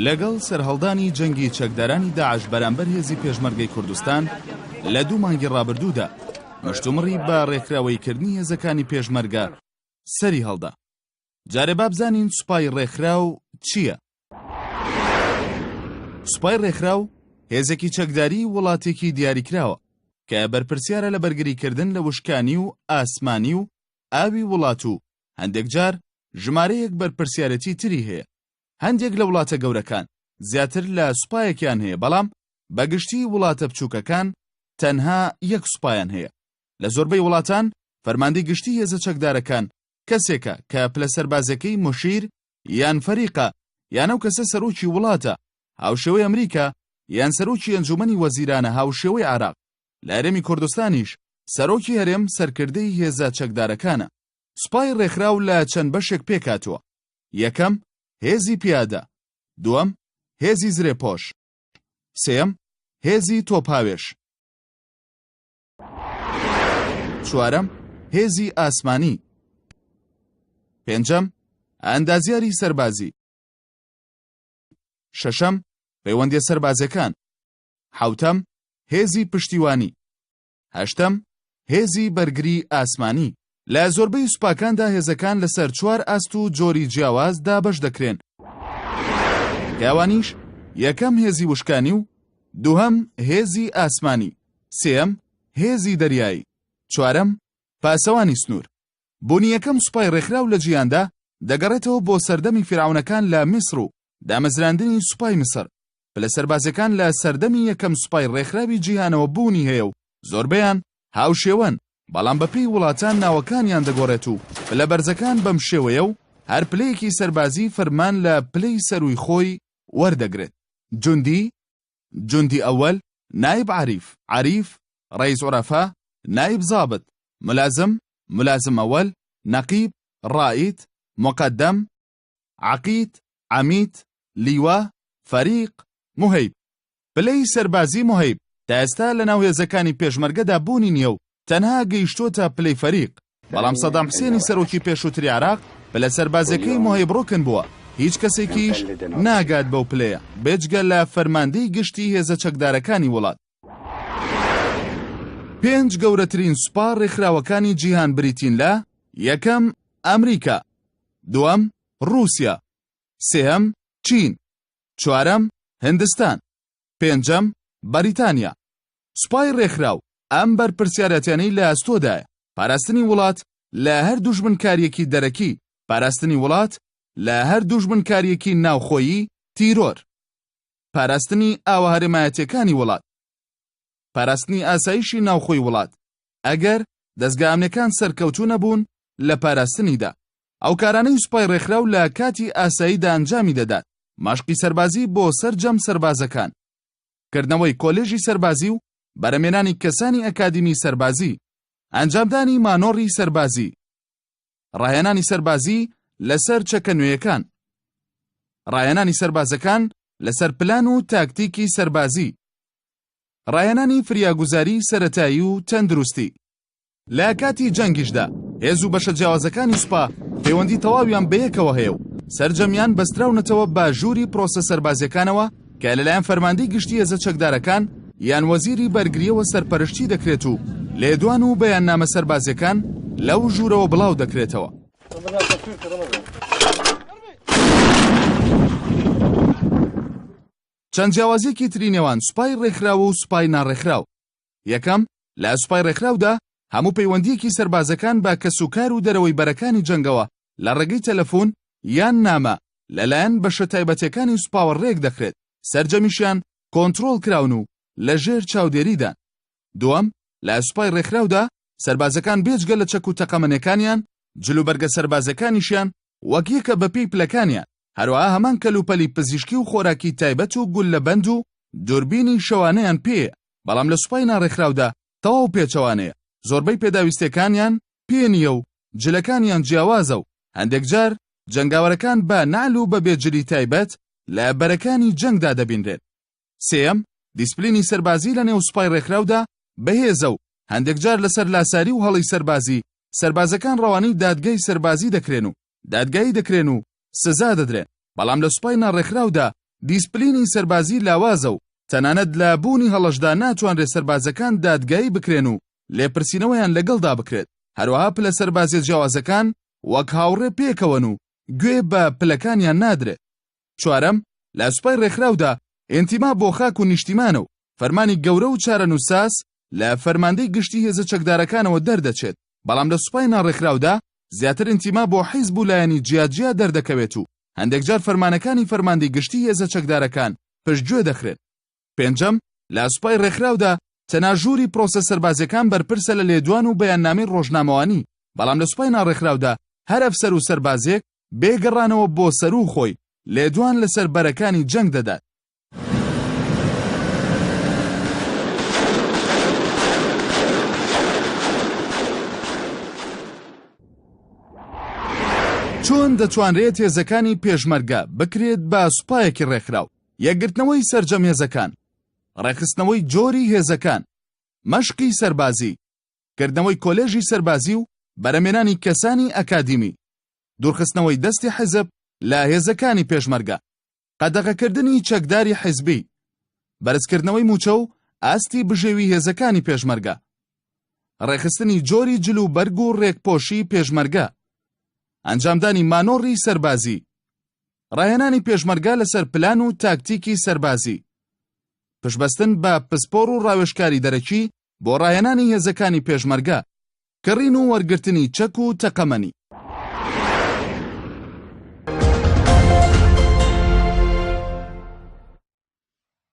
لەگەڵ سەرهەڵدانی جەنگی چەکدارانی داعش بەرامبەر هێزی پێشمەرگەی کوردستان لە دوو مانگی ڕابردوودا، مشتومڕی بە ڕێکخراوەییکردنی هێزەکانی پێشمەرگە سەری هەڵدا. جارێ با بزانین سوپای ڕێکخراو چییە؟ سوپای ڕێکخراو هێزێکی چەکداری وڵاتێکی دیاریکراوە کە بەرپرسیارە لە بەرگریکردن لە وشکانی و ئاسمانی و ئاوی وڵات و هەندێک جار ژمارەیەک بەرپرسیارێتی تری هەیە. هەندێک لە وڵاتە گەورەکان زیاتر لە سوپایەکیان هەیە بەڵام بە گشتی وڵاتە بچووکەکان تەنها یەک سوپایان هەیە. لە زۆربەی وڵاتان فەرماندەی گشتی هێزە چەکدارەکان کەسێکە کە پلە سەربازیەکەی موشیر یان فەریقە یان ئەو کەسە سەرۆکی وڵاتە هاوشێوەی ئەمریکا یان سەرۆکی ئەنجومەنی وەزیرانە هاوشێوەی عێراق. لە هەرێمی کوردستانیش سەرۆکی هەرێم سەرکردەی هێزە چەکدارەکانە. سوپای ڕێکخراو لە چەند بەشێک پێکهاتووە، یەکەم، هێزی پیادە، دووەم، هێزی زرێپۆش، سێیەم، هێزی تۆپهاوێژ، چوارەم، هێزی ئاسمانی، پێنجەم، ئەندازیاری سەربازی، شەشەم، پەیوەندیە سەربازیەکان، حەوتەم، هێزی پشتیوانی. هەشتەم، هێزی بەرگری ئاسمانی. لە زۆربەی سوپاکاندا هێزەکان لەسەر چوار ئاست و جۆری جیاواز دابەش دەکرێن، کە ئەوانیش، یەکەم هێزی وشکانی و دووهەم هێزی ئاسمانی، سێیەم هێزی دەریایی، چوارەم پاسەوانی سنوور. بوونی یەکەم سوپای ڕێکخراو لە جیهاندا دەگەڕێتەوە بۆ سەردەمی فیرعەونەکان لە میسر و دامەزراندنی سوپای میسر. پلە سەربازیەکان لە سەردەمی یەکەم سوپای ڕێکخراوی جیهانەوە بوونی هەیە و زۆربەیان هاوشێوەن، بەڵام بەپێی وڵاتان ناوەکانیان دەگۆڕێت و پلە بەرزەکان بەم شێوەیە و هەر پلەیەکی سەربازی فەرمان لە پلەی سەرووی خۆی وەردەگرێت. جوندی، جوندی ئەوەل، نایب عەریف، عەریف، ڕەئیس عورەفا، نایب زابت، ملازم، ملازم ئەوەل، نەقیب، ڕائید، موقەدەم، عەقید، عەمید، لیوا، فەریق، موهەیب. پلەی سەربازی موهەیب تا ئێستا لەناو هێزەکانی پێشمەرگەدا بوونی نییە و تەنها گەیشتۆتە پلەی فەریق، بەڵام سەدام حسێنی سەرۆکی پێشووتری عێراق پلە سەربازیەکەی موهەیب ڕوکن بووە، هیچ کەسێکیش ناگات بەو پلەیە بێجگە لە فەرماندەی گشتی هێزە چەکدارەکانی وڵات. پێنج گەورەترین سوپا ڕێکخراوەکانی جیهان بریتین لە، یەکەم، ئەمریکا، دووەم، ڕووسیا، سێهەم، چین، چوارەم، هندستان، پێنجەم، بەریتانیا. سوپای ڕێکخراو ئەم بەرپرسیارەتیانەی لە ئەستۆدایە، پاراستنی وڵات لە هەر دوژمنکارییەکی دەرەکی، پاراستنی وڵات لە هەر دوژمنکارییەکی ناوخۆیی، تیرۆر، پاراستنی ئاوە هەرێمایەتییەکانی وڵات، پاراستنی ئاسایشی ناوخۆی وڵات، ئەگەر دەزگا ئەمنیەکان سەرکەوتوو نەبوون لە پاراستنیدا. ئەو کارانەی سوپای ڕێکخراو لە کاتی ئاساییدا ئەنجامی دەدات، مەشقی سەربازی بۆ سەرجەم سەربازەکان، کردنەوەی کۆلێژی سەربازی و بەرهەمێنانی کەسانی ئەکادیمی سەربازی، ئەنجامدانی مانۆڕی سەربازی، ڕاهێنانی سەربازی لەسەر چەکە نوێیەکان، ڕاهێنانی سەربازەکان لەسەر پلان و تاکتیکی سەربازی، ڕاهێنانی فریاگوزاری سەرەتایی و تەندروستی. لە کاتی جەنگیشدا هێز و بەشە جیاوازەکانی سوپا پەیوەندی تەواویان بەیەکەوە هەیە و سەرجەمیان بەستراونەتەوە بە ژووری پرۆسە سەربازیەکانەوە کە لەلایەن فەرماندەی گشتی هێزە چەکدارەکان یان وەزیری بەرگریەوە سەرپەرشتی دەکرێت و لێدوان و بەیاننامە سەربازیەکان لەو ژوورەوە بڵاو دەکرێتەوە. چەند جیاوازیەکی تری نێوان سوپای ڕێکخراو و سوپای ناڕێکخراو. یەکەم، لە سوپای ڕێکخراودا هەموو پەیوەندییەکی سەربازەکان بە کەسوکار و دەرەوەی بەرەکانی جەنگەوە لە ڕێگەی تەلەفون یان نامە لەلایەن بەشە تایبەتیەکانی سوپاوە ڕێک دەخرێت، سەرجەمیشیان کۆنترۆڵ کراون و لەژێر چاودێریدان. دووەم، لە سوپای ڕێکخراودا سەربازەکان بێجگە لە چەک و تەقەمەنیەکانیان، جلوبەرگە سەربازیەکانیشیان وەک یەکە بەپێی پلەکانیان، هەروەها هەمان کەلوپەلی پزیشکی و خۆراکی تایبەت و گوللەبەند و دوربینی شەوانەیان پێیە، بەڵام لە سوپای ناڕێکخراودا تەواو پێچەوانەیە، زۆربەی پێداویستیەکانیان پێ نییە و جلەکانیان جیاوازە و هەندێک جار جەنگاوەرەکان بە نەعل و بەبێ جلی تایبەت لە بەرەکانی جەنگدا دەبینرێن. سێیەم، دیسپلینی سەربازی لە نێو سوپای ڕێکخراودا بەهێزە و هەندێک جار لەسەر لاساری و هەڵەی سەربازی سەربازەکان ڕەوانەی دادگای سەربازی دەکرێن و دادگایی دەکرێن و سزا دەدرێن، بەڵام لە سوپای ناڕێکخراودا. دیسپلینی سەربازی لاوازە و تەنانەت لە بوونی هەڵەشدا ناتوانرێت سەربازەکان دادگایی بکرێن و لێپرسینەوەیان لەگەڵدا بکرێت، هەروەها پلە سەربازیە جیاوازەکان وەک هاوڕێ پێکەوەن و گوێ بە پلەکانیان نادرێت. چوارەم، لە سوپای ڕێکخراودا ئینتیما بۆ خاک و نیشتیمانە و فەرمانی گەورە و چارەنووسساز لە فەرماندەی گشتی هێزە چەکدارەکانەوە دەردەچێت، بەڵام لە سوپای ناڕێکخراودا زیاتر ئینتیما بۆ حیزب و لایەنی جیاجیا دەردەکەوێت و هەندێکجار فەرمانەکانی فەرماندەی گشتی هێزە چەکدارەکان پشتگوێ دەخرێن. پێنجەم، لە سوپای ڕێکخراودا تەنها ژووری پرۆسە سەربازیەکان بەرپرسە لە لێدوان و بەیاننامەی ڕۆژنامەوانی، بەڵام لە سوپای ناڕێکخراودا هەر ئەفسەر و سەربازێک بێ گەڕانەوە بۆ سەروو خۆی لێدوان لەسەر بەرەکانی جەنگ دەدات. چۆن دەتوانرێت هێزەکانی پێشمەرگە بکرێت بە سوپایەکی ڕێکخراو؟ یەکگرتنەوەی سەرجەم هێزەکان، ڕێکخستنەوەی جۆری هێزەکان، مەشقی سەربازی، کردنەوەی کۆلێژی سەربازی و بەرەمێنانی کەسانی ئەکادیمی، دوورخستنەوەی دەستی حیزب لە هێزەکانی پێشمەرگە، قەدەغەکردنی چەکداری حیزبی، بەرزکردنەوەی مووچە و ئاستی بژێوی هێزەکانی پێشمەرگە، ڕێکخستنی جۆری جل و بەرگ و ڕێکپۆشی پێشمەرگە، ئەنجامدانی مانۆڕی سەربازی، ڕاهێنانی پێشمەرگە لەسەر پلان و تاکتیکی سەربازی، پشتبەستن بە پسپۆڕ و ڕاوێژکاری دەرەکی بۆ ڕاهێنانی هێزەکانی پێشمەرگە، کڕین و وەرگرتنی چەک و تەقەمەنی.